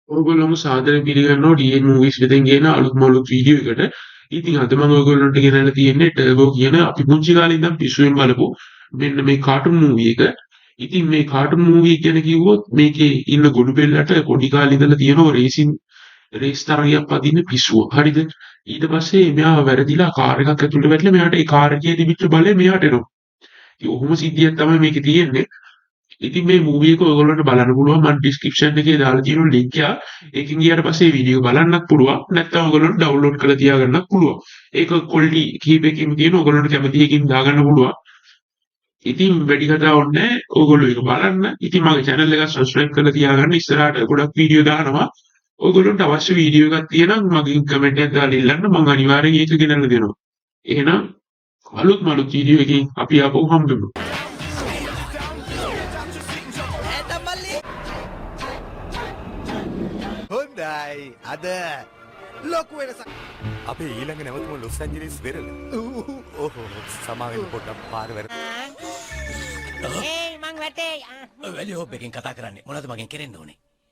ඔයගොල්ලොම සාදරයෙන් පිළිගන්නවා DN Movies වෙතෙන් ගේන අලුත්ම අලුත් වීඩියෝ එකට. ඉතින් අද මම ඔයගොල්ලන්ට ගෙනල්ලා තියෙන්නේ ටර්බෝ කියන අපි පුංචි කාලේ ඉඳන් පිස්සුවෙන් බලපු මෙන්න මේ කාටුන් මූවි එක. ඉතින් මේ කාටුන් මූවි එක ගැන කිව්වොත්, මේකේ ඉන්න ගොඩු බෙල්ලට පොඩි කාලේ ඉඳලා තියෙන රේසින් රේස් තරගයක් පදින්න පිස්සුව. හරිද? ඊට පස්සේ මෙයා වැරදිලා කාර් එකක් ඇතුළට වැටිලා මෙයාට ඒ කාර් එකේ තිබිච්ච බලය මෙයාට එනවා. ඉතින් ඔහොම සිද්ධියක් තමයි මේකේ තියෙන්නේ. ඉතින් මේ මූවි එක ඔයගොල්ලන්ට බලන්න පුළුවන්. මම ඩිස්ක්‍රිප්ෂන් එකේ දාලා තියෙන ලින්ක් එක. ඒකෙන් ගියාට පස්සේ වීඩියෝ බලන්නත් පුළුවන්. නැත්නම් ඔයගොල්ලන්ට ඩවුන්ලෝඩ් කරලා තියාගන්නත් පුළුවන්. ඒක ක්වොලිටි කිහිපයකින් තියෙන, ඔයගොල්ලන්ට කැමති එකකින් දාගන්න පුළුවන්. ඉතින් වැඩි කතා ඕනේ නැහැ. ඔයගොල්ලෝ ඒක බලන්න. ඉතින් මගේ channel එක සබ්ස්ක්‍රයිබ් කරලා තියාගන්න. ඉස්සරහට ගොඩක් වීඩියෝ දානවා. ඔයගොල්ලන්ට අවශ්‍ය වීඩියෝ එකක් තියෙනම් මගෙන් කමෙන්ට් එකක් දාලා ඉල්ලන්න. මම අනිවාර්යෙන් ඒක ගෙනල්ලා දෙනවා. එහෙනම් අලුත්ම අලුත් වීඩියෝ එකකින් අපි ආපහු හම්බෙමු. ඈත මල්ලි. හොඳයි, අද ලොකු වෙනසක්. අපේ ඊළඟ නැවතුම ලොස් ඇන්ජලිස් වෙරළ. ඕහෝ, සමාවෙන්න, පොඩ්ඩක් පාර වැරදි. ඒයි, මං වැටේ. වැලි හොප් එකෙන් කතා කරන්නේ. මොනවද මගෙන් කෙරෙන්න ඕනේ?